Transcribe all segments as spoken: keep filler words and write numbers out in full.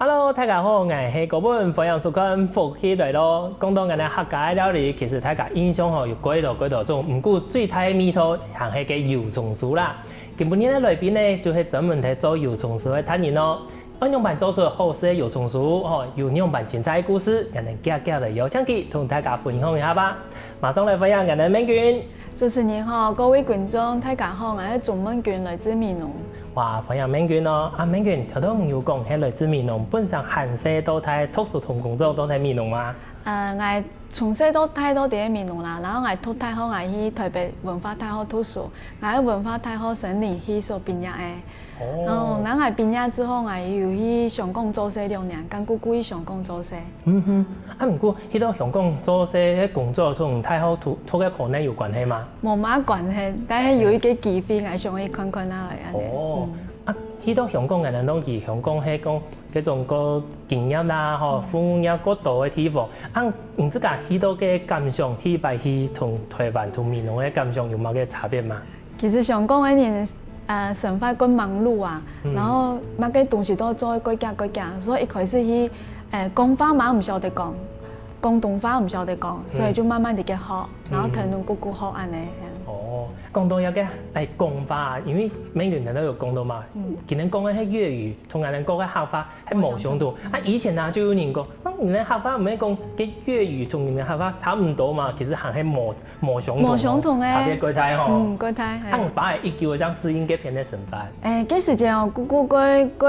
Hello，大家好，𠊎係高文，歡迎收看《福氣來了》。講到𠊎等客家个料理，其實大家印象吼有幾多幾多種，毋過最大个味道還係該油蔥酥啦。今晡日个來賓呢，就係專門在做油蔥酥个達人哦。愛仰般做出好食个油蔥酥，吼，有仰般精彩个故事，𠊎等遽遽來邀請佢同大家分享一下吧。馬上來歡迎𠊎等Meng君。 主持人好，各位觀眾，大家好，𠊎係鍾Meng君，來自美濃。哇，歡迎Meng君哦！啊，Meng君，頭頭你有講係來自美濃，本身還細到大讀書同工作都在美濃嗎？呃，𠊎從細到大都在美濃啦，然後𠊎讀大學，𠊎去台北文化大學讀書，𠊎在文化大學生理系所畢業个。哦，然後𠊎畢業之後，𠊎又去香港做事兩年，跟姑姑去香港做事。嗯哼，啊，毋過去到香港做事个工作同大學讀讀个科系有關係嗎？無麼關係，但係有一個機會，𠊎想去看看啊，恁樣。哦，啊，去到香港，𠊎等都知香港係講該種个經驗啦，吼，服務業較多个地方。啊，你自家去到个感想，第一擺去同台灣同美濃个感想有麼个差別嗎？ 其實香港个人，呃，生活較忙碌啊，然後麼个東西都做較遽較遽，所以一開始去，呃，講話嘛毋曉得講，廣東話毋曉得講，所以就慢慢地去學，然後跈等姑姑學恁樣。哦，講到這個，哎，講話啊，因為Meng君頭頭有講到嘛，今天講个係粵語，同𠊎等講个客話係無相同。啊，以前啊，就有人講，啊，你等客話毋係講个粵語同你等客話差毋多嘛，其實還係無無相同哦，無相同欸。差別較大吼。嗯，較大，嘿。啊，你爸个一句會正適應該片个生活。欸，該時節哦，姑姑較較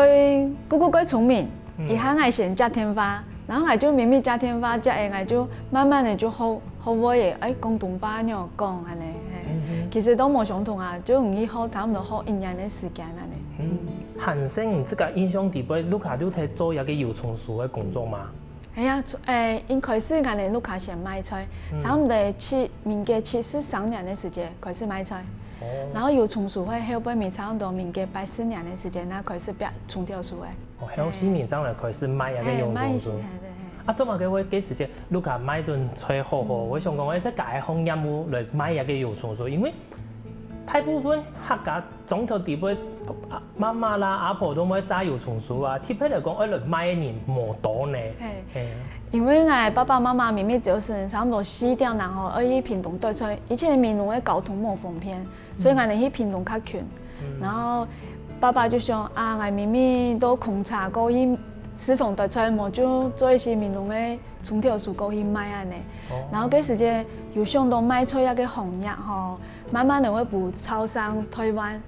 姑姑較聰明，佢喊𠊎先接電話，然後𠊎就明明接電話接个，𠊎就慢慢个就學學會个，欸，廣東話仰講恁樣，嘿。其實都無相同啊，就你去學差毋多學一年个時間恁樣。嗯，還細你自家印象底背，屋下就在做這個油蔥酥个工作嗎？ 係啊，從，欸，一開始𠊎等屋下先賣菜，差毋多七，民國七十三年个時節開始賣菜，然後油蔥酥會後背尾差毋多民國八十年个時節，正開始拚蔥頭酥个。哦，後四年正來開始賣這個油蔥酥。欸，賣一些，對，對。啊，做麼个會該時節屋下賣頓菜好好，會想講，欸，在家个項業務來賣這個油蔥酥，因為大部分客家 庄頭底背，啊，媽媽啦、阿婆都毋會炸油蔥酥啊，特別來講愛來賣个人無多呢。嘿，因為𠊎爸爸媽媽明明朝晨差毋多四點鐘吼，愛去屏東綴菜，以前美濃个交通無方便，所以𠊎等去屏東較近。然後爸爸就想啊，𠊎明明都空車過去市場綴菜，無就做一些美濃个蔥頭酥過去賣恁樣。然後該時節有想到賣菜這個行業吼，慢慢个會分超商、台灣，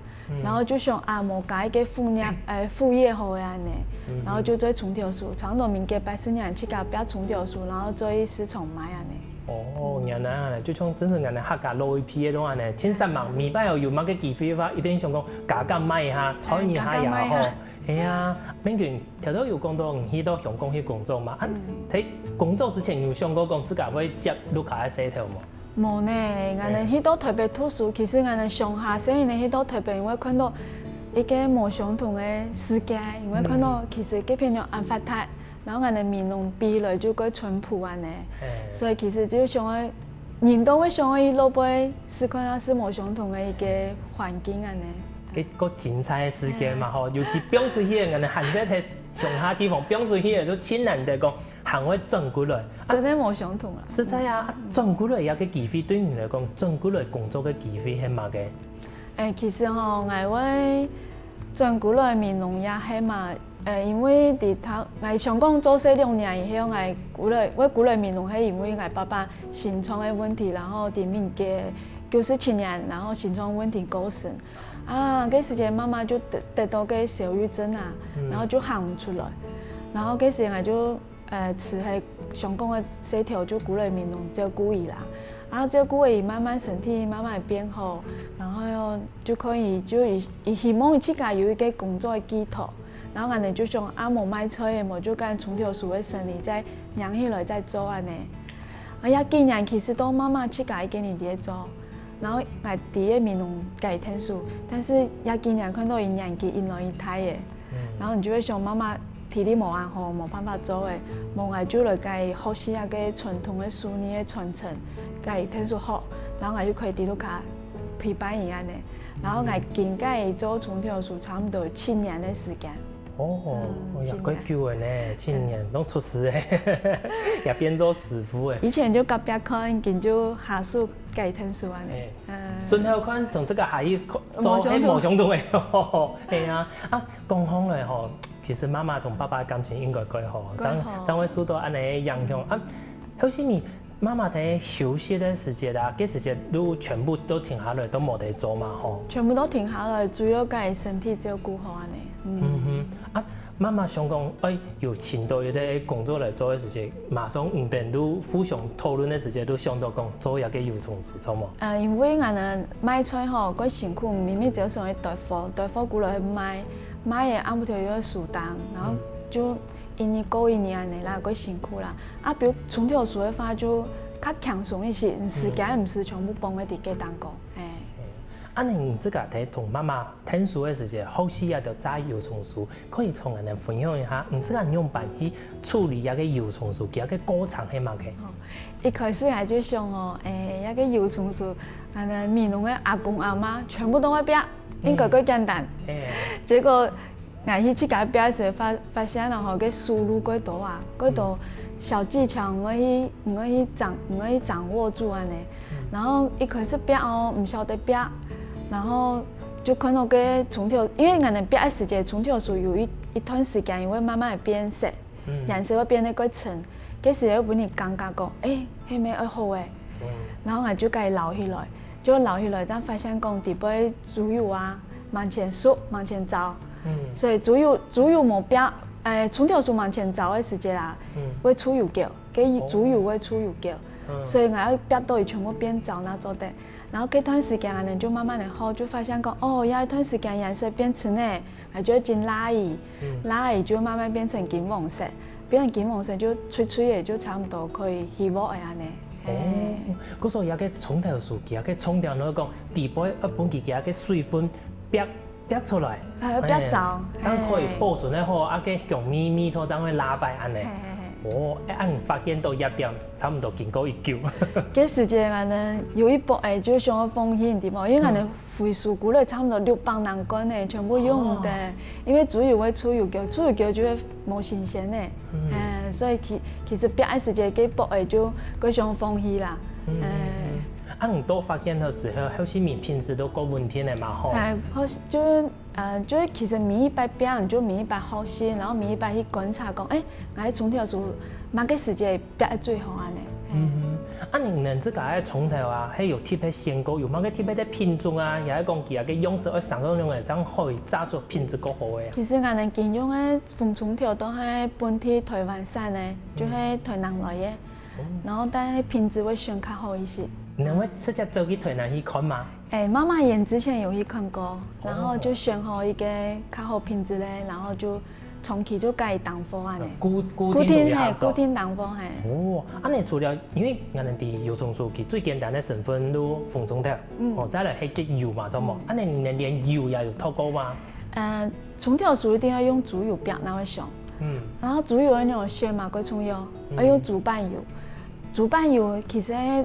然後就想啊，無加一個副業，呃，副業好个恁樣，然後就做蔥頭酥，差毋多民國八十年自家拚蔥頭酥，然後做去市場賣恁樣。哦，原來恁樣，就像真係恁樣客家老一輩个都恁樣，盡煞猛，每擺有有麼个機會个話，一定想講加減賣一下，賺一下也好。係啊，Meng君，頭頭有講到你去到香港去工作嘛，啊，在工作之前有想過講自家會接屋下个事頭無？ 無呢，𠊎等去到台北讀書，其實𠊎等鄉下細人仔去到台北，因為看到一個無相同个世界，因為看到其實該片有恁發達，然後𠊎等美濃比起來就較淳樸恁樣，所以其實就想愛，人都會想愛去落背試看下係無相同个一個環境恁樣。該個精彩个世界嘛吼，尤其放出去个，𠊎等還在鄉下地方放出去个，就盡難得講 還會轉過來。啊，真个無相同啊。實在啊，啊，轉過來這個機會對你來講，轉過來工作个機會係麼个？欸，其實吼，𠊎會轉過來美濃也係嘛，呃，因為在頭，𠊎香港做事兩年以後，𠊎過來，會過來美濃係因為𠊎爸爸心臟个問題，然後在民國九十七年，然後心臟問題過身。啊，該時節媽媽就得，得到該小鬱症啊，然後就行毋出來。然後該時𠊎就 呃，辭忒香港个事頭就過來美濃照顧佢啦。啊，照顧佢慢慢身體慢慢變好，然後就可以，就佢，佢希望自家有一個工作个寄託。然後𠊎等就想，啊，無賣菜个，無就將蔥頭酥个生理再䀴起來再做恁樣。啊，這幾年其實都媽媽自家一個人在做，然後𠊎在該美濃該𢯭手，但是這幾年看到佢年紀越來越大个， 然後你就會想，媽媽體力無恁好，無辦法做个，無𠊎就來該學習該個傳統个手藝个傳承，該𢯭手學，然後𠊎就可以在屋下陪伴佢恁樣。然後𠊎跟該做蔥頭酥差毋多七年个時間。哦，嗯，哎呀，真个。幾久个呢，七年，攏出師个，也變做師傅个。以前就隔壁看，今就下手該𢯭手恁呢。哎，嗯。順後看同這個下去看，無相同。做，嘿，無相同个。係啊，啊，講起來吼，其實媽媽同爸爸个感情應該蓋好，蓋好。正，正會受到恁呢个影響。啊，後生你 媽媽在休息个時節啊，該時節就全部都停下來，都無得做嘛吼。全部都停下來，主要該身體照顧好恁呢。嗯。嗯哼，啊，媽媽想講，哎，有尋到一個工作來做个時節，馬上你等就互相討論个時節，就想到講做這個油蔥酥，著無？呃，因為𠊎等賣菜吼，蓋辛苦，明明朝晨愛堆貨，堆貨過來賣，賣个暗晡頭又愛收單，然後就一日過一日恁呢啦，蓋辛苦啦。 啊，比如蔥頭酥个話就較輕鬆一些，時間毋使全部放在該當中，嘿。啊，你自家在同媽媽𢯭手个時節，好食啊，就炸油蔥酥，可以同𠊎等分享一下，你自家仰般去處理這個油蔥酥，佢个過程係麼个？哦，一開始𠊎就想哦，誒，這個油蔥酥，𠊎等美濃个阿公阿媽全部都會煏，應該蓋簡單。嘿。結果 𠊎去自家煏个時發，發現了吼，該手路蓋多啊，蓋多小技巧，你愛去，你愛去掌，你愛去掌握住恁呢。然後一開始煏哦，毋曉得煏，然後就看到該蔥頭，因為𠊎等煏个時節，蔥頭酥有一，一段時間，因為慢慢會變色，顏色會變得蓋深，該時又分人感覺講，誒，係無愛好誒。然後𠊎就該撈起來，就撈起來，正發現講，底背豬油啊，慢慢熟，慢慢燥。 所以豬油，豬油無煏，誒，蔥頭酥慢慢燥个時節啊，會出油膏，該豬油會出油膏。所以𠊎愛煏到佢全部變燥正做得。然後該段時間啊，𠊎就慢慢个學，就發現講，哦，這一段時間顏色變深了，𠊎就愛整罅佢，罅佢就慢慢變成金黃色，變成金黃色就脆脆个，就差毋多可以起鑊个恁呢。嘿。哦，故所這個蔥頭酥，佢个重點就係講，底背愛分佢个水分煏 煏出來，啊，煏燥，正可以保存得好，啊，該香味味道正會拉擺恁呢。嘿，嘿，嘿。哦，哎，恁發現到這點，差毋多經過幾久。該時節𠊎等有一駁仔就想愛放棄，你知無？因為𠊎等回收過來差毋多六百零罐呢，全部用毋得，因為豬油會出油膏，出油膏就會無新鮮呢。嗯，所以其，其實煏个時節，該駁仔就蓋想放棄啦。嗯，啊，你都發現了之後，後續你品質都夠穩定个嘛吼？哎，好，就 呃，就係其實每一擺煏，你就每一擺學習，然後每一擺去觀察講，誒，𠊎个蔥頭酥麼个時節煏个最好恁呢。嗯，啊，你等自家个蔥頭啊，係有特別選過，有麼个特別个品種啊，也係講佢个樣式愛生到仰仔，正可以炸出品質較好个啊？其實𠊎等今用个紅蔥頭都係本地台灣產个，就係台南來个，然後但係品質會選較好一些。你等會直接走去台南去看嗎？ 誒，媽媽佢之前有去看過，然後就選好一個較好品質个，然後就長期就該佢訂貨恁呢。固，固定，固定，嘿，有合作。固定訂貨，嘿。哦，恁呢除了，因為𠊎等知油蔥酥佢最簡單个成分就紅蔥頭，哦，再來係个油嘛，著無？恁呢你等連油也有透過嗎？呃，蔥頭酥一定愛用豬油煏，正會香。嗯。然後豬油愛仰般選嘛，蓋重要，愛用豬板油。 豬板油其實，誒，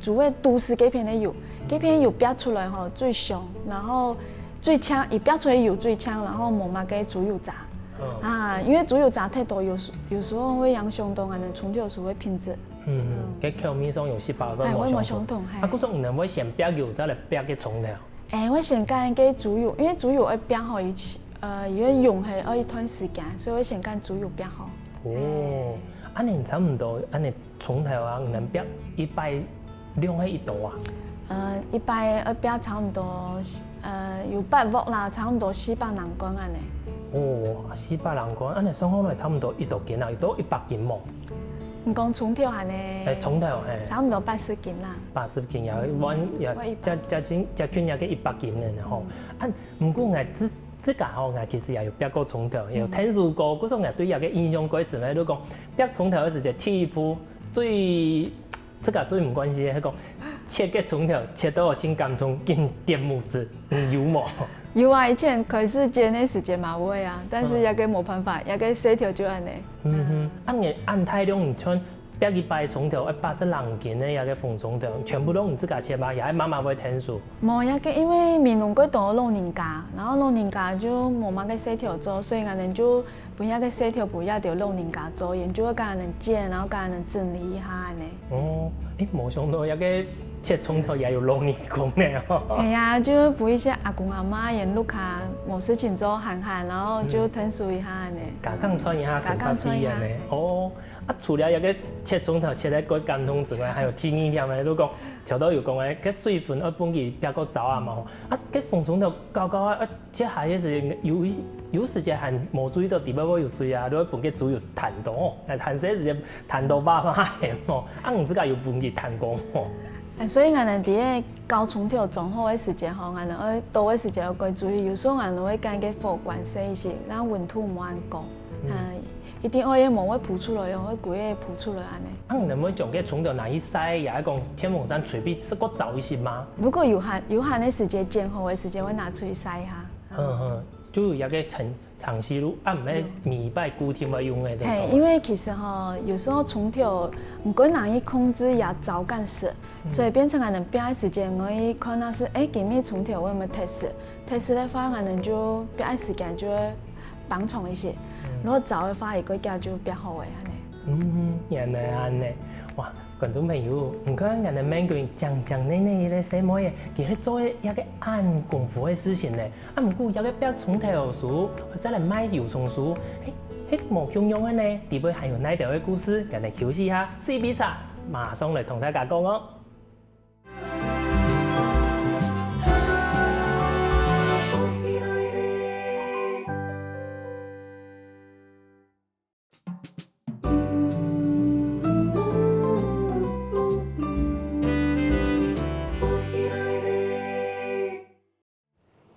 豬个肚屎該片个油，該片油煏出來吼，最香，然後最淨，佢煏出來油最淨，然後無麼个豬油渣。啊，因為豬油渣忒多，有時，有時候會影響到𠊎等蔥頭酥个品質。嗯，嗯，該口味上有失敗，哎，會無相同。會無相同，嘿。啊，故所你等會先煏油，再來煏个蔥頭。誒，會先揀个豬油，因為豬油愛煏好一，呃，因為用係愛一段時間，所以會先揀豬油煏好。哦，恁呢差毋多，恁呢 蔥頭啊，你等煏一擺量係幾多啊？呃，一擺愛煏差毋多，呃，有八鑊啦，差毋多四百零罐恁呢。哦，四百零罐，恁呢算下來差毋多幾多斤啊？有到一百斤無？你講蔥頭恁呢？誒，蔥頭，嘿。差毋多八十斤啦。八十斤也，嗯，也，也一百。接，接近，接近也个一百斤了吼。啊，毋過𠊎自，自家吼，𠊎其實也有煏過蔥頭，也有𢯭手過，故所𠊎對這个印象蓋深个，就講煏蔥頭个時節，第一步 最，這个最毋慣勢，係講切个蔥頭，切到盡感動，緊跌拇指，你有無？有啊，以前開始煎个時節嘛會啊，但是也个無辦法，也个勢頭就恁呢。嗯哼，啊你恁大量，你像拚一擺蔥頭愛八十零斤个這个紅蔥頭，全部都你自家切嗎？也係媽媽會𢯭手？無，這个因為美濃蓋多老人家，然後老人家就無麼个事頭做，所以𠊎等就分這个事頭分這兜老人家做，佢就會教𠊎等剪，然後教𠊎等整理一下恁呢。哦，誒，無想到這个切蔥頭也有老人工呢哦。哎呀，就分一些阿公阿嬤佢屋下無事情做閒閒，然後就𢯭手一下恁呢。加減賺一下生活費恁呢。加減賺一下。哦， 啊，除了這个切蔥頭切到蓋感動之外，還有第二點呢，就講，頭先有講个，該水分愛分佢煏較燥啊嘛吼。啊，該紅蔥頭搞搞啊，啊，切下个時節有一，有時節還無注意到底背會有水啊，就會分該豬油彈到吼，啊，彈水時節彈到哇哇个吼。啊，你自家有分佢彈過吼？哎，所以𠊎等在該搞蔥頭裝好个時節吼，𠊎等愛倒个時節愛蓋注意，有時候𠊎等會將該火關細一息，讓溫度毋會恁高。嗯。啊， 一定愛个無會浮出來哦，會歸个浮出來恁呢。啊，你會將該蔥頭拿去曬，也係講電風扇吹分佢較燥一息嗎？如果有閒，有閒个時節，剪好个時節會拿出去曬一下。嗯哼，就有一个程，程序囉，啊，毋係每擺固定會用个該種。嘿，因為其實吼，有時候蔥頭，毋過難去控制佢燥乾時，所以變成𠊎等煏个時節，𠊎去看下係，誒，今晡日蔥頭會毋會忒濕，忒濕个話，𠊎等就煏个時間就會 放長一息，嗯。如果燥个話，佢个價就變好个恁呢。嗯，原來恁呢。哇，觀眾朋友，你看𠊎等Megan靚靚靚靚个細妹仔，佢係做一个恁功夫个事情呢。啊，毋過這个煏蔥頭酥，再來賣油蔥酥，嘿，嘿，無共樣个呢。底背還有哪兜个故事，𠊎等休息一下，試杯茶，馬上來同大家講哦。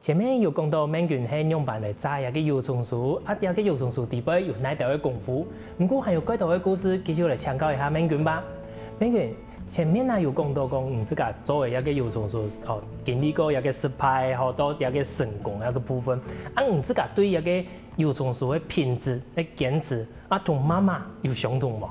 前面有講到Megan係仰般來炸這个油蔥酥，啊，這个油蔥酥底背有哪兜个功夫？毋過還有蓋多个故事，繼續來請教一下Megan吧。Megan，前面啊有講到講，你自家做个這个油蔥酥，哦，經歷過這个失敗，吼，到這个成功這个部分。啊，你自家對這个油蔥酥个品質、个堅持，啊，同媽媽有相同無？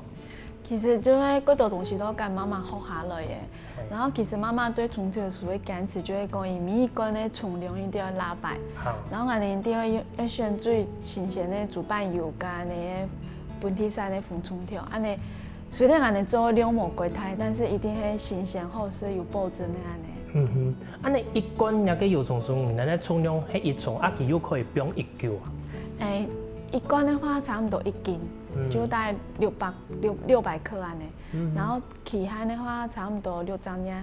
其實就係蓋多東西都跟媽媽學下來个。嘿。然後其實媽媽對蔥頭酥个堅持就係講，佢每一罐个重量一定愛拉擺。好。然後𠊎等一定愛用，愛選最新鮮个，主板油跟該个本地產个紅蔥頭。恁呢，雖然𠊎等做个量無幾大，但是一定係新鮮好食，有保證个恁呢。嗯哼，恁呢一罐這个油蔥酥，你等个重量係幾重，啊，佢又可以放幾久啊？誒，一罐个話差毋多一斤，嗯。就大概六百，六，六百克恁呢。 嗯。然後期限个話，差毋多六隻月。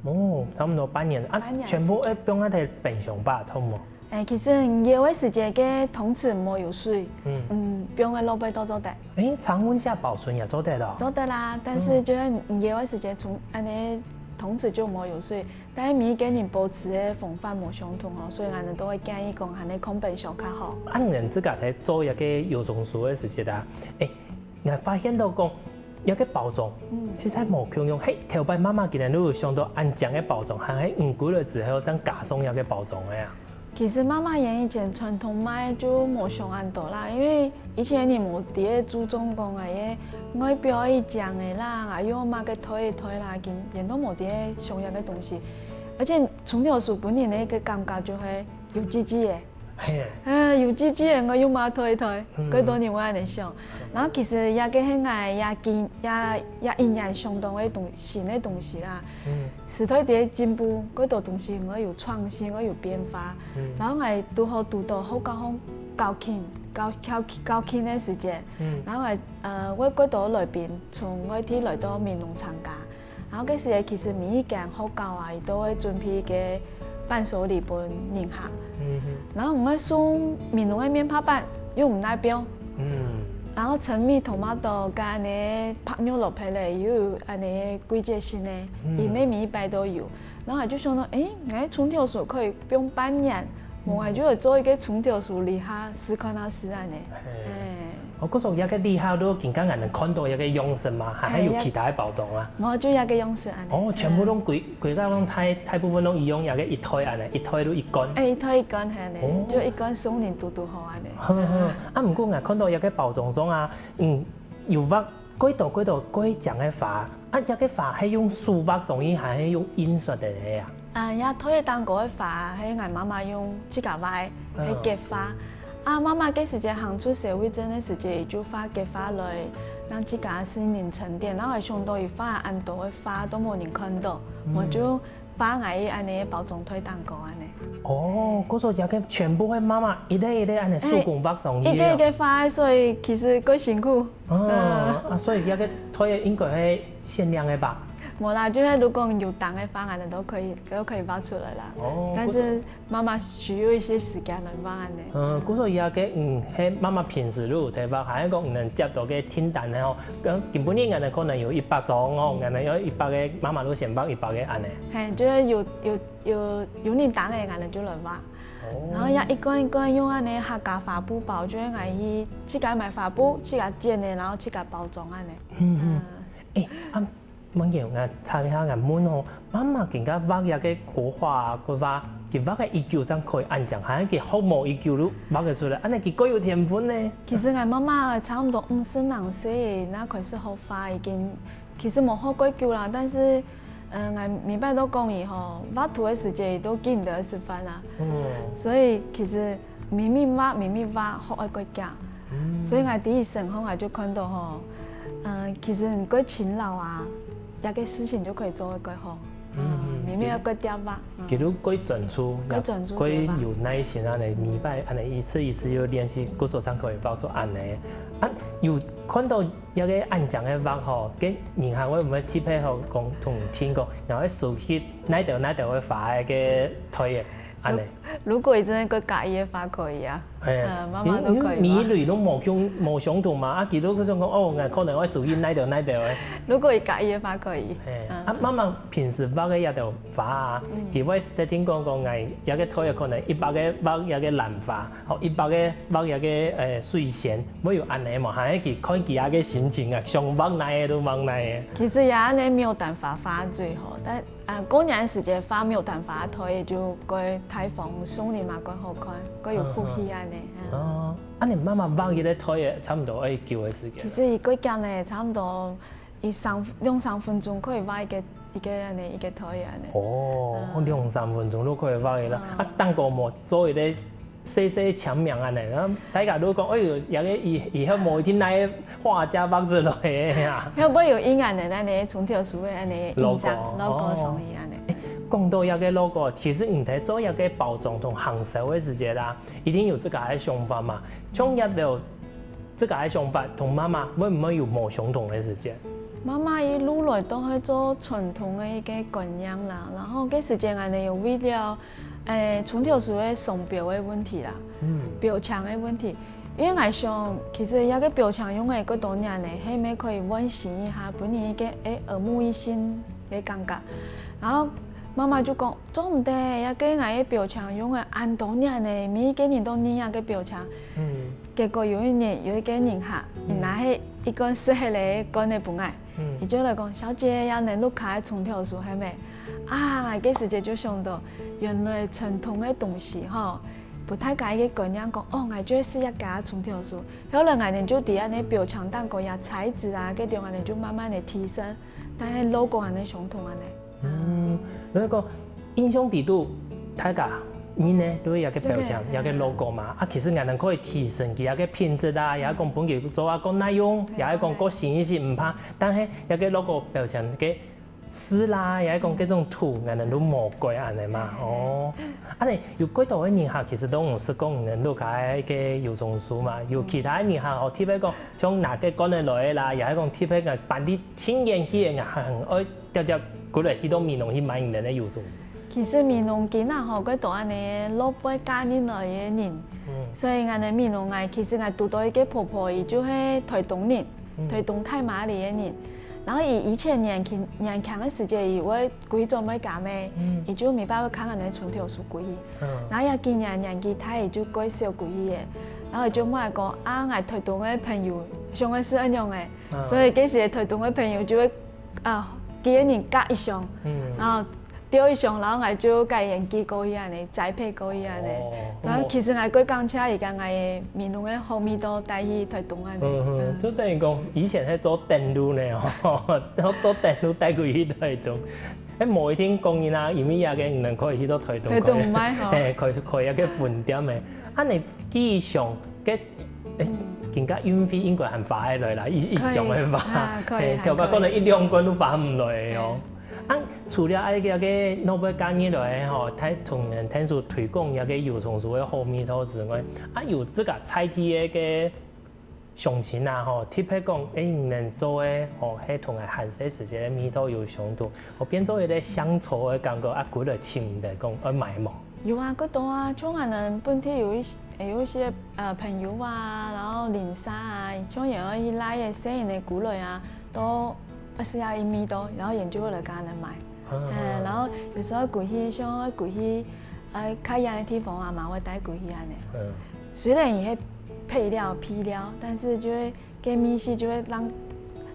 哦，差毋多半年。啊，半年个時間。全部愛放在冰箱吧，差毋多。誒，其實你枵个時節，該湯匙毋好有水，嗯。嗯，放个落背都做得。誒，常溫下保存也做得哦。做得啦，但是就係你枵个時節，從，恁呢湯匙就毋好有水。 但係每一個人保存个方法無相同哦，所以𠊎等都會建議講，恁呢囥冰箱較好。啊，你自家在做這个油蔥酥个時節啊，誒，𠊎發現到講，這个包裝，嗯。實在無共樣。嘿，頭擺媽媽竟然都有想到恁靚个包裝，還係你歸來之後正加上這个包裝个啊？其實媽媽佢以前傳統賣就無想恁多啦，因為 以前人無在該注重講啊，該外表愛靚个啦，啊又麼个推一推啦，佢，佢都無在該想這个東西。而且蔥頭酥本身个感覺就係油滋滋个。嘿。嗯，油滋滋个，𠊎又麼个推一推，嗯。蓋多人會恁呢想。然後其實這个係𠊎這幾，這，這一年想到个東，新个東西啦。嗯。時代在該進步，蓋多東西愛有創新，愛有變化。嗯。然後𠊎堵好堵到學校項教勤，教，教，教勤个時節， 嗯。然後𠊎，呃，𠊎蓋多來賓從外地來到美濃參加。然後該時節其實每一間學校啊，佢都會準備一个伴手禮分人客。嗯哼。然後𠊎送美濃个面帕粄，又毋耐放。嗯。然後青米、tomato跟該白玉蘿蔔咧，又有恁呢季節性个，嗯。佢每，每一擺都有。 然後𠊎就想到，誒，𠊎个蔥頭酥可以放半年，無𠊎就來做一个蔥頭酥禮下，試看下係恁呢。嘿。嘿。哦，故所這个禮下都今下𠊎等看到這个樣式嘛，還，還有其他个包裝啊？無，就這个樣式恁呢。哦，全部都歸，歸個攏大，大部分都一樣，這个一袋恁呢，一袋都一罐。誒，一袋一罐，係恁呢，哦。就一罐送人堵堵好恁呢。呵呵，啊，毋過𠊎看到這个包裝上啊，嗯，有畫蓋多蓋多蓋靚个花，啊，這个花係用手畫上去，還係用印刷个个啊？啊，這台仔頂高个花係𠊎媽媽用自家畫个，嗯。係結花。啊，媽媽該時節行出社會陣个時節，佢就畫結花來，讓自家心靈沉澱。然後還想到佢畫恁多个花都無人看到，嗯。𠊎就畫𠊎个恁呢包裝袋頂高恁呢。哦，故所這个全部係媽媽一個一個恁呢手工畫上去个哦。哎，一個一個畫，所以其實蓋辛苦。哦，啊，所以這个袋仔應該係限量个吧？無啦，就係如果有單个話，恁呢都可以，都可以畫出來啦。哦，但是媽媽需要一些時間來畫恁呢。嗯，故所這个，嗯，係媽媽平時就有在畫，還係講你能接到个訂單呢吼，跟今晡日恁呢可能有一百張哦，恁呢有一百個，媽媽就先畫一百個恁呢。嘿，就係有，有，有，有訂單个，恁呢就來畫。哦。然後也一罐一罐用恁呢客家花布包，就係𠊎去自家買花布，自家剪个，然後自家包裝恁呢。嗯，嗯。嗯。哎，啊， 滿姐，𠊎插一下，𠊎問哦，媽媽今下畫這个國畫啊，國畫，佢畫个已久正可以恁靚，還係佢學無已久就畫得出來，恁呢佢蓋有天分呢？其實𠊎媽媽差毋多五十零歲，那開始學畫已經，其實無學蓋久啦，但是，呃，𠊎每擺都講佢吼，畫圖个時節，佢都記毋得食飯啊。嗯。所以其實 慢慢畫，慢慢畫，學會較遽。嗯。所以𠊎第一身吼，𠊎就看到吼，嗯，其實你較勤勞啊，這个事情就可以做得較好。嗯，嗯，慢慢要較遽畫。嗯。佢就較專注，較專注，較有耐心恁呢，每擺恁呢一次一次又練習，故所正可以畫出恁呢。啊，有看到這个恁靚个畫吼，該人客會毋會特別吼講同你講，然後收集哪兜哪兜个花个袋仔？ 恁呢。如，如果佢真个較佮意个話，可以啊。嘿，嗯，媽媽都可以吧。因為，因為每一類都無相，無相同嘛，啊，佢都想講，哦，𠊎可能會屬於哪兜哪兜个。如果佢佮意个話，可以。嘿，嗯。啊，媽媽平時畫个這兜花啊，嗯。佢會設定講，講，𠊎這个袋仔可能一百個畫這个蘭花，吼，一百個畫這个，呃，水仙，會有恁呢無？還係佢看佢个心情啊，想畫哪个就畫哪个。其實也恁呢沒有辦法畫最好，但 啊，過年个時節畫牡丹花个袋仔就較大方，送人嘛較好看，較有福氣恁呢。嗯。哦，恁呢媽媽畫一個袋仔差毋多愛幾久个時間？其實佢較遽呢，差毋多一三，兩三分鐘可以畫一個，一個恁呢，一個袋仔恁呢。哦，嗯。兩三分鐘就可以畫个啦。嗯。啊，頂高無做一個 細細簽名恁呢，然後大家都講，哎喲，這個以，以後無一定哪个畫家畫出來个啊。會毋會有印恁呢，恁呢，菖蒲樹个恁呢印章，logo，logo上去恁呢？哦。欸，講到這個logo，其實你在做這個包裝同行銷个時節啦，一定有自家个想法嘛。像這兜自家个想法同媽媽會毋會有無相同个時節？媽媽一路來都係做傳統个一個觀念啦，然後該時節恁呢有為了 欸，菖蒲樹个商標个問題啦，嗯。標籤个問題。因為𠊎想，其實這個標籤用了蓋多年了，係毋係可以換新一下，分人一個，欸，耳目一新个感覺。然後媽媽就講，做毋得，這個𠊎个標籤用了恁多年了，每一個人都認這個標籤。嗯。結果有一日，有一個人客，嗯。佢拿去一罐食个个罐仔分𠊎。 嗯。佢就來講，小姐，這係你屋下个菖蒲樹係無？啊，𠊎該時節就想到，原來傳統个東西吼，分大家一個觀念講，哦，𠊎就係食這家菖蒲樹。後來𠊎等就知恁呢標籤頂高个材質啊，該種恁呢就慢慢个提升，但係logo還係相同恁呢。嗯，所以講， 印象裡肚，大家認呢，都係這個標籤，這個，這個logo嘛。啊，其實𠊎等可以提升佢這個品質啊，也講分佢做啊，較耐用，也講較新一些，毋怕。但係這個logo標籤个字啦，也講這種圖，𠊎等都無改恁呢嘛。哦，恁呢有幾多个人客其實都毋識講你等屋下个油蔥酥嘛，有其他个人客哦，特別講像拿个罐仔來个啦，也係講特別个搬去盡遠去个，還愛 輒輒過來去到美濃去買你等个油蔥酥。其實美濃今啊吼，蓋多恁呢老輩嫁入來个人，嗯。所以𠊎等美濃啊，其實𠊎堵到一個婆婆，佢就係臺東人，嗯。臺東太麻里个人。然後佢以前年輕，年輕个時節，佢會歸轉會嫁咩，嗯。佢就無辦法看恁呢菖蒲樹歸去。嗯。然後佢今年年紀大，佢就蓋少歸去个。然後佢就問𠊎講，啊，𠊎臺東个朋友，想个係恁樣个。嗯。所以該時臺東个朋友就會 啊，幾個人輒一箱，嗯。然後釣一箱，然後𠊎就甲佢寄過去恁呢，栽培過去恁呢。哦。然後其實𠊎過感謝佢，佢个美濃个好味道帶去台東恁呢。嗯哼，嗯。就等於講，以前係做等路呢，吼，然後做等路帶過去台東。誒，無一定講人啊，因為這个你們可以去到台東開，台東賣吼。嘿，開，開一个分店誒。啊，你寄一箱个，誒，嗯。更加運費應該還花得來啦，一，一箱个花。可以，啊，可以，嘿，還可以。頭擺可能一兩罐都花毋來哦。嘿。 啊，除了愛个，个老輩教你來吼，大同人𢯭手推廣這个油蔥酥个好味道之外，啊，有自家在地个，个鄉親啊吼，特別講，誒，你等做个吼，係同𠊎還細時節个味道有相同，吼，變做一个鄉愁个感覺，啊，歸來尋你等講愛買無？有啊，幾多啊，像𠊎等本地有一些，有一些，呃，朋友啊，然後鄰舍啊，像也愛去拉个細人个歸來啊，都 愛食啊，一味道，然後佢就會來跟𠊎等買。嗯。誒，然後有時候歸去，像愛歸去，呃，較遠个地方啊，嘛會帶歸去恁呢。嗯。雖然佢係配料、配料，但是就會，該味緒就會讓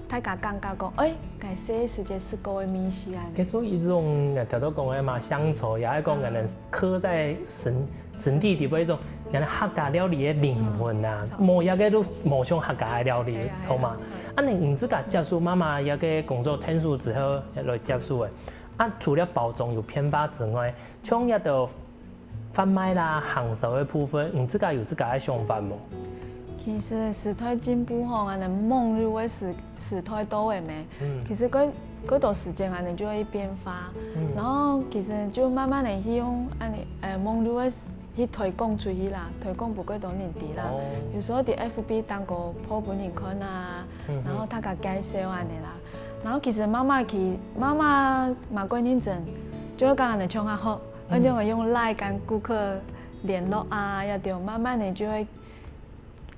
大家感覺講，誒，𠊎細時節食過个味緒恁呢。該做一種，頭頭講个嘛，鄉愁，也係講可能刻在神 心底底背一種，原來客家料理个靈魂啊，嗯，無這个都無像客家个料理，對啊，好嘛？對啊，嗯。啊，你，你自家接手媽媽這个工作𢯭手之後來接手个，啊，除了包裝有變化之外，像這兜販賣啦、行銷个部分，你自家有自家个想法無？其實時代進步吼，𠊎等網路个時，時代到个咩？嗯。其實過，過多時間𠊎等就會變化，嗯。然後其實就慢慢个去用恁呢，呃，網路个 去推廣出去啦，推廣分較多人知啦。哦。有時候在F B當中po分人看啊，嗯哼。然後大家介紹恁呢啦。然後其實媽媽佢，媽媽嘛較認真，就會跟𠊎等共下學，嗯。恁樣用Line跟顧客聯絡啊，也對，慢慢个就會，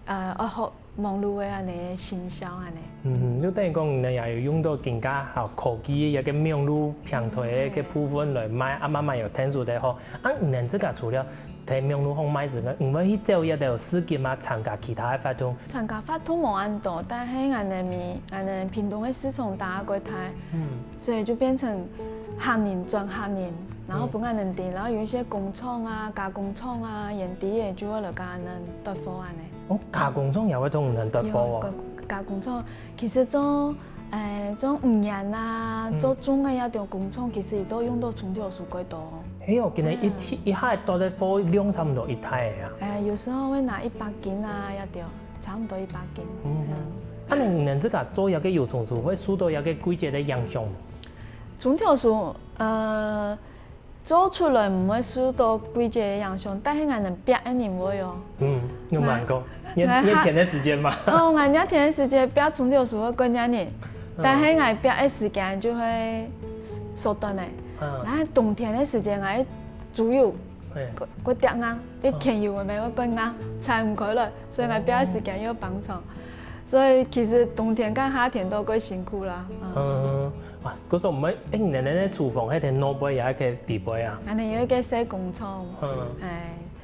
呃，愛學 網路个恁呢行銷恁呢。嗯，就等於講，你也有用到更加好科技个一个網路平台个一个部分來賣，啊，慢慢有𢯭手个吼。啊，你自家除了在網路上賣之外，你會去走一兜市集嘛，參加其他个活動？參加活動無恁多，但係𠊎等咪，𠊎等屏東个市場打過大，嗯。所以就變成客人轉客人，然後分𠊎等知，嗯。然後有一些工廠啊、加工廠啊、園地个就會來跟𠊎等搭伙恁呢。 哦，加工廠也會同你等搭伙哦。有，加，加工廠，其實做，誒，做魚圓啊，嗯。做粽个這兜工廠，其實佢都用到蔥頭酥較多哦。係哦，今日一，嗯。一下多个貨量差不多一袋个啊。誒，有時候會拿一百斤啊，這兜，差不多一百斤。嗯哼。嗯。啊，你，你自家做這个油蔥酥，會受到這个季節个影響無？蔥頭酥，呃， 做出來毋會受到季節个影響，但係𠊎等煏个人會哦。嗯，有蠻高。熱，𠊎，𠊎，熱天个時節嘛。哦，𠊎熱天个時節煏蔥頭酥會較熱呢，嗯。但係𠊎煏个時間就會縮短呢。嗯。然後冬天个時節，𠊎豬油，嘿。過，過跌硬，一牽油个咩，會過硬，拆毋開來，所以𠊎煏个時間又放長。所以其實冬天跟夏天都較辛苦啦。嗯。嗯。 哇，故所毋會，誒，你等个廚房係在外背也係在裡背啊？𠊎等有一个細工廠，嗯。誒，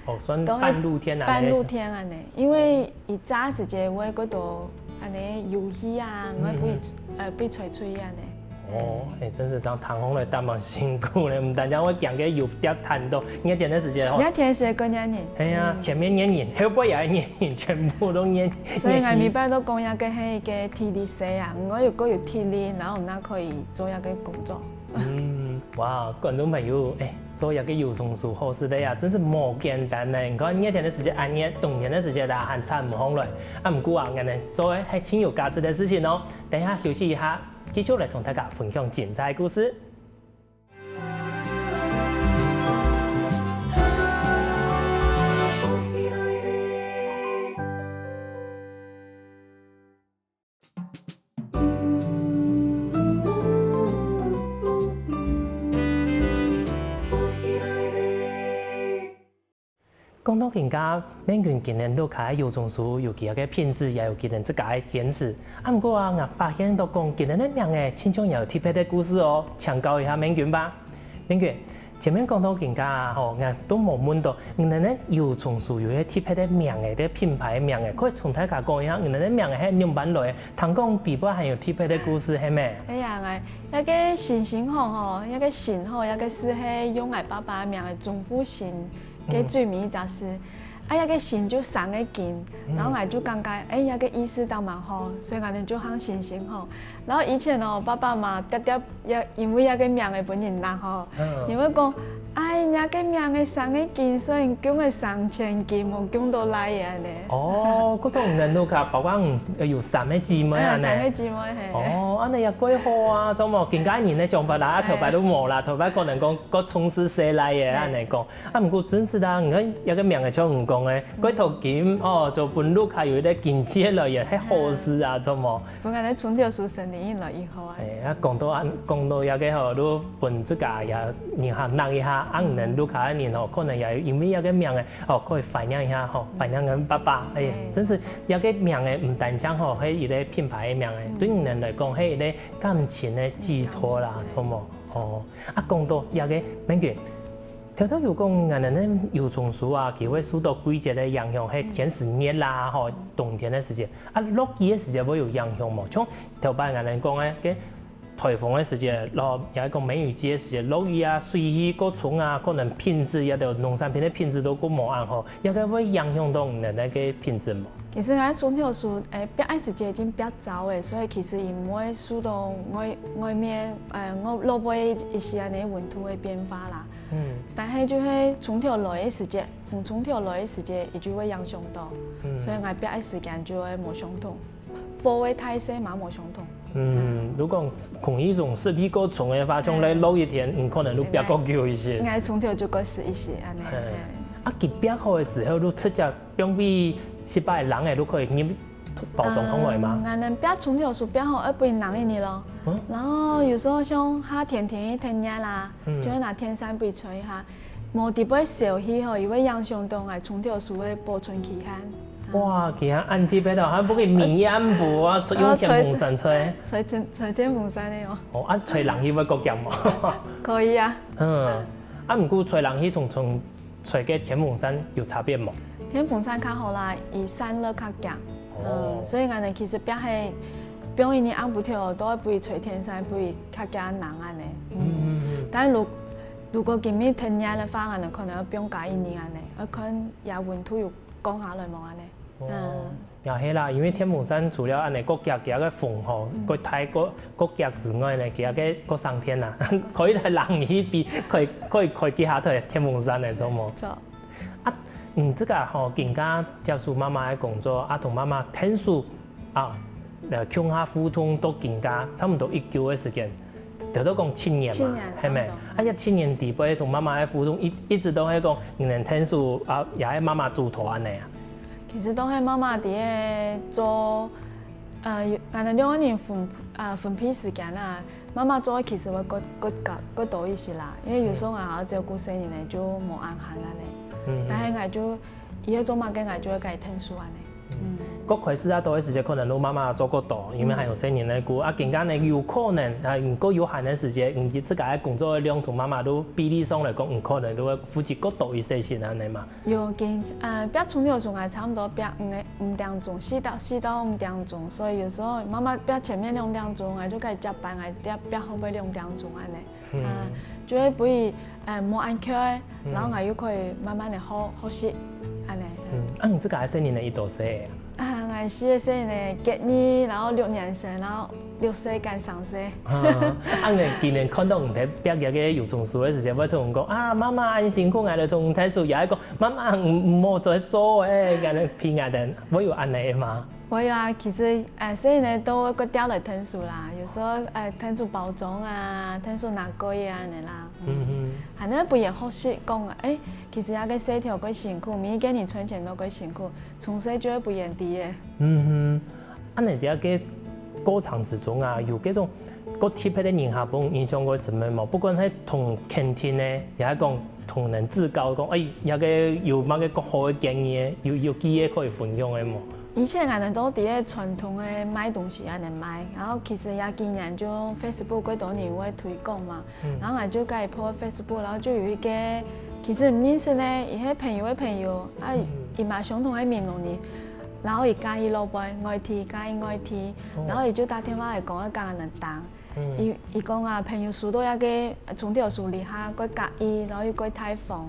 哦，算半露天啊，都係半露天恁呢，因為佢炸時節會較多恁呢油氣啊，嗯，會被，嗯。呃，被吹出去恁呢。哦，誒，真係當，當紅个，當蠻辛苦个，毋單淨會驚个油煏燙到，熱天个時節吼。熱天个時節較熱人。係啊，嗯。前面熱人，後背也熱人，全部都熱，所以𠊎每擺都講，這个係一个體力事啊，毋過如果有體力，然後𠊎可以做這个工作。 嗯，哇，觀眾朋友，誒，做這个油蔥酥好食个啊，真係無簡單呢。你看，熱天个時節恁熱，冬天个時節啦，還撐毋䟘來。啊，毋過啊，恁呢做个係盡有價值个事情哦。等一下休息一下，繼續來同大家分享精彩个故事。 講到今下，明君今年都開油蔥酥，有佢个品質，也有佢自家个堅持。啊，毋過啊，𠊎發現到講，今年个名仔，親像也有特別个故事哦，請教一下明君吧。明君，前面講到今下吼，𠊎都無問到，你等个油蔥酥有一個特別个名仔，个品牌个名仔，可以同大家講一下，你等个名仔係仰般來个？聽講比較還有特別个故事，係無？哎呀，𠊎該個星星吼吼，該個星吼，該個字係用𠊎爸爸个名仔鍾復星个最尾一隻字。啊，該個星就三個金，然後𠊎就感覺，哎，該個意思當蠻好，所以𠊎等就喊星星吼。 然後以前哦，爸爸嘛，常常也因為該個名仔分人罵吼，人會講：「哎，若个名仔三個金，所以降仔三千金，無降到倈仔恁仔。」哦，故所你等屋下包括有三個姊妹恁仔。嗯，三個姊妹係。哦，恁仔也蓋好啊，著無？今下人个想法啦，啊，頭擺都無啦，頭擺可能講較重視細倈仔恁仔講。啊，毋過真實啊，你看這個名仔像你講个，蓋多金哦，就分屋下有一個經濟來源，係好事啊，著無？ 分𠊎个蔥頭酥生理越來越好啊。哎，啊，講到恁，講到這個吼，就分自家也人客問一下，啊，你等屋下个人吼，可能也因為這個名仔，哦，可以懷念一下吼，懷念𠊎爸爸。哎，真係這個名仔毋單淨吼，係一個品牌个名仔，對你等來講，係一個感情个寄託啦，著無？哦，啊，講到這個，明君，頭頭有講，𠊎等个油蔥酥啊，佢會受到季節个影響，係天時熱啦，吼，冬天个時節。 啊，落雨个時節會有影響無？像頭擺𠊎等講个，該颱風个時節，落，也係講梅雨季个時節，落雨啊，水氣較重啊，可能品質，這兜農產品个品質都較無恁好，這個會影響到你等个品質無？其實𠊎蔥頭酥，誒，摘个時節已經摘燥了，所以其實佢毋會受到外，外面，誒，外，外背一些恁仔溫度个變化啦。嗯。但係就係蔥頭來个時節， 紅蔥頭來个時節，佢就會影響到，所以𠊎摘个時間就會無相同，火个大細嘛無相同。嗯，如果空氣中濕氣較重个話，像來落雨天，你可能就摘較久一些。𠊎蔥頭就較實一些，恁仔。啊，佢摘好个之後，就直接放去室內冷个，就可以入包裝袋來嗎？嗯，𠊎等摘蔥頭酥摘好，愛分佢冷一日咯。然後有時候像夏天天氣忒熱啦，就會拿電扇分佢吹一下。 無特別燒去吼，佢會影響到𠊎蔥頭酥个保存期限。哇，佢還恁特別哦，還毋係明暗晡啊，用電風扇吹。吹電，吹電風扇个哦。哦，啊，吹冷氣會較鹹哦。可以啊。嗯，啊，毋過吹冷氣同，同吹个電風扇有差別無？電風扇較好啦，佢散熱較強。哦。嗯，所以𠊎等其實摘个，放一日暗晡頭，都愛分佢吹電扇，分佢較加冷恁仔。嗯嗯嗯。但如 如果今日忒熱个話，𠊎等可能愛放加一日恁仔，愛看佢溫度有降下來無恁仔。哦，也係啦，因為電風扇除了恁仔較遽遽个風吼，較大較，較遽之外呢，佢還較，較省電啦，可以來冷氣比，可以，可以開幾下台電風扇呢，著無？著。啊，你這個吼，今下接手媽媽个工作，啊，同媽媽𢯭手 啊，呃，共下互動到今下差毋多已久个時間，頭頭講七年嘛，七年，係無？差毋多。啊，這七年裡背同媽媽个互動，一，一直都係講，你等𢯭手啊，也係媽媽主導恁仔啊？其實都係媽媽在該做，呃，𠊎等兩個人分，呃，分配時間啊。媽媽做其實會較，較，較，較多一些啦，因為有時候𠊎還愛照顧細人仔，就無恁閒恁仔。嗯。但係𠊎就，佢愛做麼个，𠊎就會摎佢𢯭手恁仔。 嗯。較開始啊，多个時間可能都媽媽做較多，因為還有細人仔顧。啊，今下呢，有可能啊，你較有閒个時間，你自家个工作个量同媽媽都比例上來講，你可能都會負責較多一些先恁仔嘛。有，今，呃，摘蔥頭酥𠊎差毋多摘五個，五點鐘，四到，四到五點鐘，所以有時候媽媽摘前面兩點鐘，𠊎就摎佢接班，𠊎摘，摘後背兩點鐘恁仔。 啊，就會分佢，呃，無恁𤸁，然後𠊎又可以慢慢个學，學習，恁仔。嗯，啊，你自家个細人仔幾多歲啊？啊，𠊎四個細人仔，國二，然後六年生，然後六歲跟三歲。啊，啊，你今下看到你在摘這個油蔥酥个時節，會同你講：「啊，媽媽恁辛苦，𠊎來同你𢯭手。」也會講：「媽媽，你毋好再做欸，恁仔陪𠊎等。」會有恁仔嗎？ 會啊，其實，呃，細人仔都會過調來𢯭手啦，有時候，呃，𢯭手包裝啊，𢯭手拿貨啊，恁仔啦。嗯。還會分佢學習講，欸，其實這個世頭較辛苦，每一個人賺錢都較辛苦，從細就會分佢知个。嗯哼，恁仔這個過程之中啊，有這種 較特別个人客分你印象較深个無？不管係同肯定个，也係講同人指教講，欸，這個有麼个較好个建議个，有，有機會可以分享个無？以前𠊎等都在該傳統个賣東西恁仔賣，然後其實這幾年就Facebook幾多人會推廣嘛，然後𠊎就在該po Facebook，然後就有一個，其實毋認識呢，佢係朋友个朋友，啊，佢嘛相同个美濃人，然後佢嫁去老妹，外地嫁去外地，然後佢就打電話來講，愛佮𠊎等訂。佢佢講啊，朋友收到這個蔥頭酥禮盒，過合意，然後又過大方，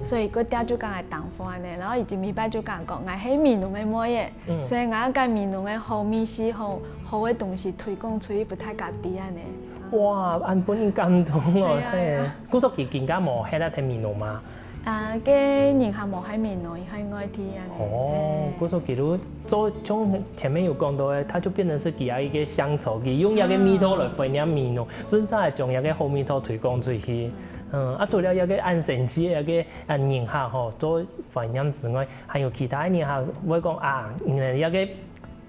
所以過遽就佮𠊎訂貨呢，然後佢就每擺就佮𠊎講，𠊎係美濃个妹仔，所以𠊎愛佮美濃个好味緒、好好个東西推廣出去，分大家知恁仔。哇，恁分人感動哦！係啊係啊嘿，故所佢更加無歇在美濃嘛。啊，該人客無在美濃，在外地恁仔。哦，故所佢就做像前面有講到个，佢就變成係佢个一個鄉愁，佢用佢个味道來懷念美濃，順續來將佢个好味道推廣出去。嗯，啊，除了這個恁神奇个一個啊人客吼，做懷念之外，還有其他个人客會講啊，你這個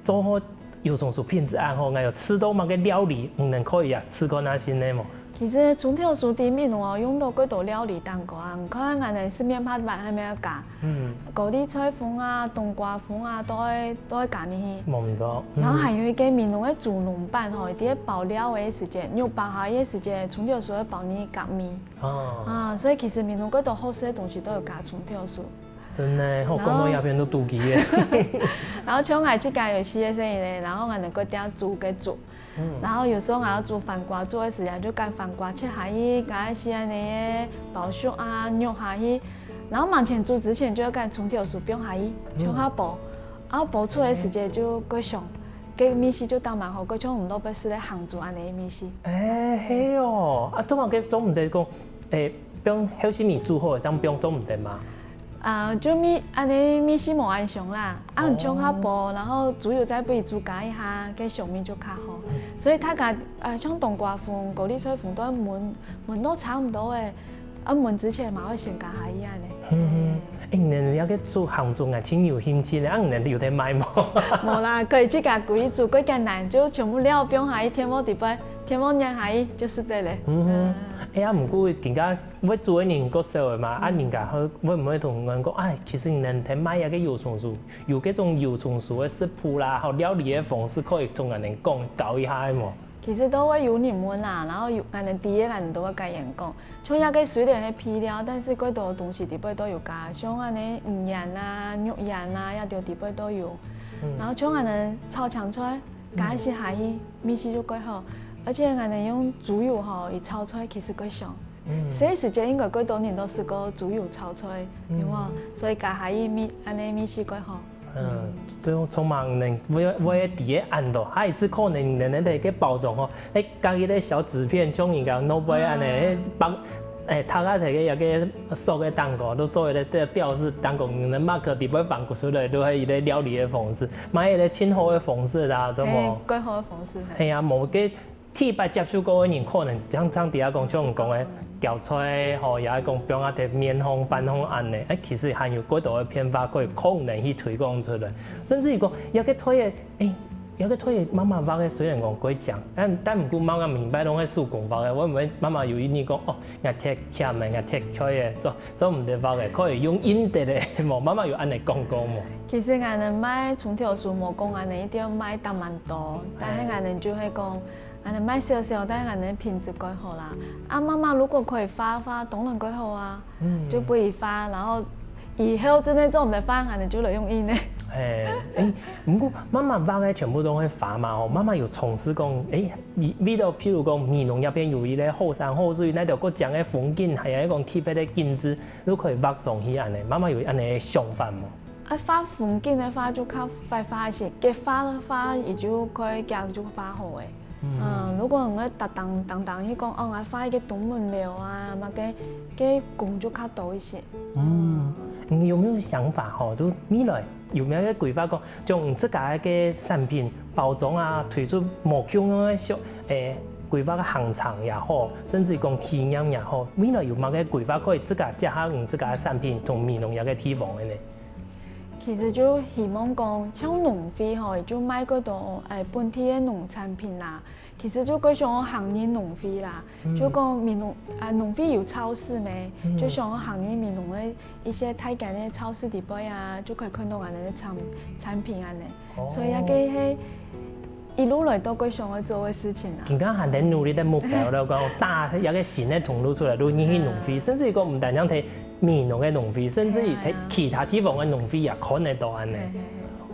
做好油蔥酥品質恁好，𠊎有試著麼个料理，你等可以啊，試看啊，新个無？其實蔥頭酥在美濃哦，用到幾多料理當中啊，你看𠊎等四面八方還有加，高麗菜粉啊、冬瓜粉啊，都會都會加入去。無毋著。然後還有一個美濃个豬籠粄吼，佢在包料个時節，肉包下去个時節，蔥頭酥會包入去合味。哦，啊，所以其實美濃幾多好食个東西都有加蔥頭酥。真个，好講到這片都肚飢耶。然後像𠊎自家有四個細人仔，然後𠊎等過遽煮个煮，然後有時候𠊎愛煮番瓜，煮个時間就將番瓜切下去，加一些恁仔个包粟啊、肉下去，然後慢慢煮之前就愛將蔥頭酥放下去，像下包，啊包出个時節就過香，該味緒就當蠻好，過像毋落不時个行煮恁仔个味緒。哎，係哦，啊，做麼个做毋得講，哎，放後續你煮好，這樣放做毋得嘛？啊，就味恁仔味緒無恁香啦，啊，像下包，然後豬油再分佢煮加一下，該香味就較好。所以大家啊，像冬瓜粉、高麗菜粉都愛燜燜到差毋多个，啊，燜之前嘛愛先加下去恁仔。嗯，哎，你等這個煮行煮啊，真有興趣呢，啊，你等有得賣無？無啦，可以自家煮一煮，過簡單，就全部料放下去，電鍋底背，電鍋熱下去，就食得了。嗯，哎呀，毋過今下 會煮个人較少个嘛，啊，人家會會毋會同人講，哎，其實你等賣這個油蔥酥，有這種油蔥酥个食譜啦，還有料理个方式，可以同人講教一下个無？其實都會有人問啦，然後有𠊎等知个，𠊎等都會佮人講。像這個雖然係配料，但是幾多東西底背都有加，像恁仔魚圓啊、肉圓啊，這兜底背都有。然後像𠊎等炒青菜，加一息下去，味緒就過好。而且𠊎等用豬油吼，佢炒菜其實過香。 細時節應該幾多人都食過豬油炒菜，有無？所以加下去味，恁仔味緒過好。嗯，對哦，充滿能會會知个恁多，還係可能你等个包裝吼，哎，加一個小紙片，像人家諾貝爾恁仔，哎，包，哎，大家在个一個塑个蛋糕，都做一個這個標誌蛋糕，你等mark底背放出來，都係一個料理个方式，買一個盡好个方式啦，著無？哎，過好个方式。係啊，無个 第一擺接觸過个人，可能像像底下講，像你講个，攪菜吼，也係講放啊在麵項、飯項恁仔，哎，其實還有幾多个變化可以可能去推廣出來。甚至於講，有个菜个，哎，有个菜个媽媽畫个，雖然講過靚，但但毋過媽媽明白攏係手工畫个，會毋會媽媽有一日講，哦，𠊎忒儉了，𠊎忒缺了，做做毋得畫个，可以用印得个，無？媽媽有恁仔講過無？其實𠊎等賣蔥頭酥無講恁仔一定愛賣當蠻多，但係𠊎等就係講， 恁仔賣少少，但係恁仔品質過好啦。啊，媽媽如果可以畫畫，當然過好啊，就分佢畫，然後以後真的做毋得畫，恁仔就來用印仔。哎，哎，毋過媽媽畫个全部都係花嘛吼，媽媽有從事講，哎，為為了譬如講美濃這片有一個好山好水，那條過靚个風景，還有一種特別个景致，都可以畫上去恁仔。媽媽有恁仔个想法無？ 啊，畫風景个話就較快畫一息，佢畫畫佢就可以遽就畫好誒。嗯，如果你愛逐當逐當去講，哦，𠊎畫一個東門樓啊，麼个，該工就較多一息。嗯，你有沒有想法吼？就未來有沒有一個規劃講，將你自家个產品包裝啊，推出無共樣个小，誒，規劃个行程也好，甚至講體驗也好，未來有麼个規劃可以自家結合你自家个產品同美濃這個地方个呢？其實就希望講，像農會吼，就賣較多誒本地个農產品啦。其實就較想行入農會啦，就講美濃啊，農會有超市咩，就想行入美濃个一些大間个超市底背啊，就可以看到恁樣个產產品恁樣。所以啊，該係一路來都較想要做个事情啊。你看還在努力个目標了，講打一個新个通路出來，就入去農會，甚至於講毋單淨在美濃个農會，甚至於在其他地方个農會也看得到恁樣。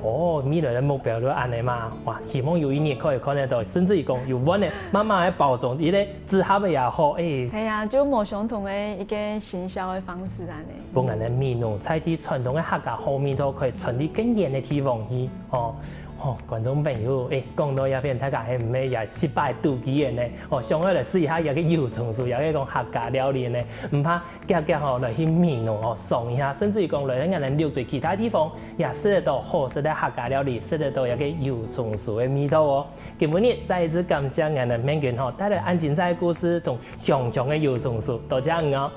哦，未來个目標就恁樣嘛，哇，希望有一日可以看得到，甚至於講有恁樣慢慢个包裝，一個紙盒个也好，誒。係啊，就無相同个一個行銷个方式恁樣。分𠊎等美濃在地傳統个客家好味道可以傳到更遠个地方去，哦。哦，觀眾朋友，誒，講到這片，大家係毋係也食飽肚飢个呢？哦，想愛來試一下這個油蔥酥，也係講客家料理呢？毋怕 遽遽吼來去美濃吼嚐一下，甚至於講來𠊎等六堆其他地方也食得到好食个客家料理，食得到這個油蔥酥个味道哦。今晡日再一次感謝𠊎等Megan吼帶來恁精彩个故事同香香个油蔥酥，多謝你哦。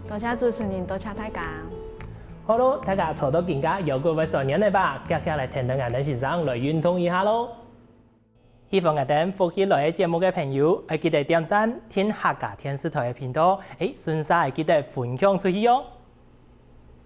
多謝主持人，多謝大家。好咯，大家坐到今下腰骨會痠軟了吧？遽遽來跈等𠊎等先生來運動一下咯。 喜歡𠊎等福氣來个節目个朋友，愛記得點讚、訂客家電視台个頻道，誒，順續愛記得分享出去哦。